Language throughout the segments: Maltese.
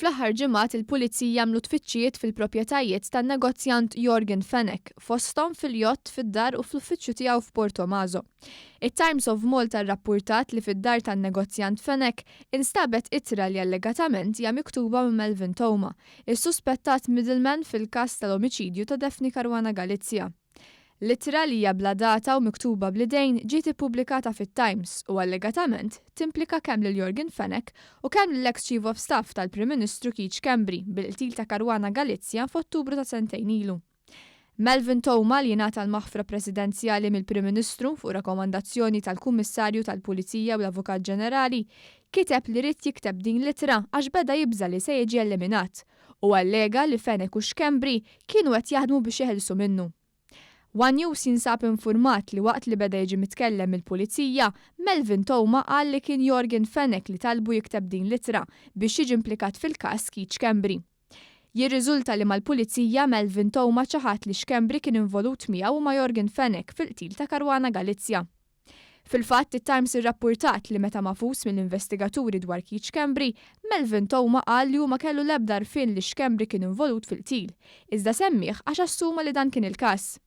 Fl-aħħar ġimgħat il-Pulizija għamlu tfittxijiet fil-proprjetajiet tan-negozjant Yorgen Fenech, fosthom fil-jott, fid-dar u fl-uffiċċju tiegħu f'Portomaso. It-Times of Malta rrappurtat li fid-dar tan-negozjant Fenech instabet ittra li allegatament hija miktuba minn Melvin Theuma, is-suspettat middleman fil-każ tal-omiċidju ta' Daphne Caruana Galizia. L-ittra, li hija bla data u miktuba bl-idejn, ġiet ippubblikata fit-Times u allegatament timplika kemm lil Yorgen Fenech u kemm lill-eks Chief of Staff tal-Prim Ministru Keith Schembri bil-qtil ta' Caruana Galizia f'Ottubru ta' sentejn ilu. Melvin Theuma, li jingħata l-maħfra presidenzjali mill-Prim Ministru fuq rakkomandazzjoni tal-Kummissarju tal-Pulizija u l-Avukat Ġenerali, kiteb li ried jikteb din l-ittra għax beda jibża' li se jiġi eliminat u allega li Fenech u Schembri kienu qed jaħdmu biex jeħilsu minnu. One News jinsab infurmat li waqt li beda jiġi mitkellem mill-Pulizija, Melvin Theuma qal li kien Yorgen Fenech li talbu jikteb din l-ittra biex jiġi implikat fil-każ Keith Schembri. Jirriżulta li mal-Pulizija Melvin Theuma ċaħad li Schembri kien involut miegħu u ma' Yorgen Fenech fil-qtil ta' Caruana Galizia. Fil-fatt, it-Times irrappurtat li meta magħfus mill-investigaturi dwar Keith Schembri, Melvin Theuma qal li hu ma kellu l-ebda għarfien li Schembri kien involut fil-qtil, iżda semmieh għax assuma li dan kien il-każ.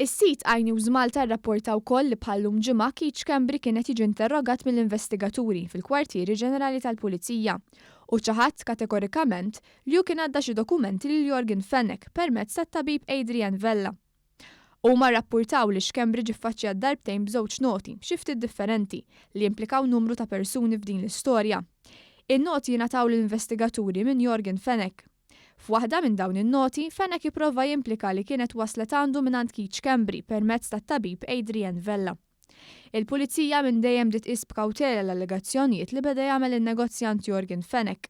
Is-sit iNews Malta rrapporta wkoll li bħal-lum ġimgħa Keith Schembri kien qed jiġi interrogat mill-investigaturi fil-Kwartieri Ġenerali tal-Pulizija u ċaħad kategorikament li hu kien għadda xi dokumenti lil Yorgen Fenech permezz tat-tabib Adrian Vella. Huma rrappurtaw li Schembri ġie ffaċċjat darbtejn b'żewġ noti, xi ftit differenti, li jimplikaw numru ta' persuni f'din l-istorja. In-noti jingħataw lill-investigaturi minn Yorgen Fenech. F'waħda minn dawn in-noti, Fenech jipprova jimplika li kienet waslet għandu mingħand Keith Schembri permezz tat-tabib Adrian Vella. Il-Pulizija minn dejjem bdiet tqis b'kawtela l-allegazzjonijiet li beda jagħmel in-negozjant Yorgen Fenech.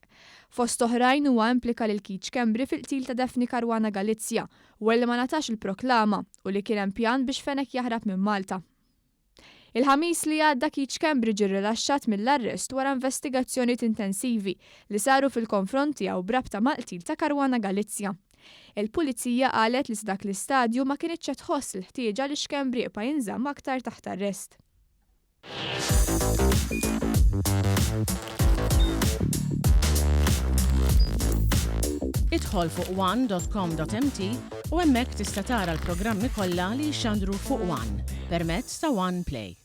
Fost oħrajn huwa implika lil Keith Schembri fil-qtil ta' Daphne Caruana Galizia wara li ma ngħatax il-proklama u li kien hemm pjan biex Fenech jaħrab minn Malta. Il-Ħamis li għadda Keith Schembri ġie rrilaxxat mill-arrest wara investigazzjonijiet intensivi li saru fil-konfront tiegħu b'rabta mal-qtil ta' Caruana Galizia. Il-Pulizija qalet li sa dak l-istadju ma kinitx qed tħoss il-ħtieġa li Schembri jibqa' jinżamm aktar taħt arrest. Idħol fuq one dot com dot mt u hemmhekk tista' tara l-programmi kollha li jixxandru fuq one permezz ta' One Play.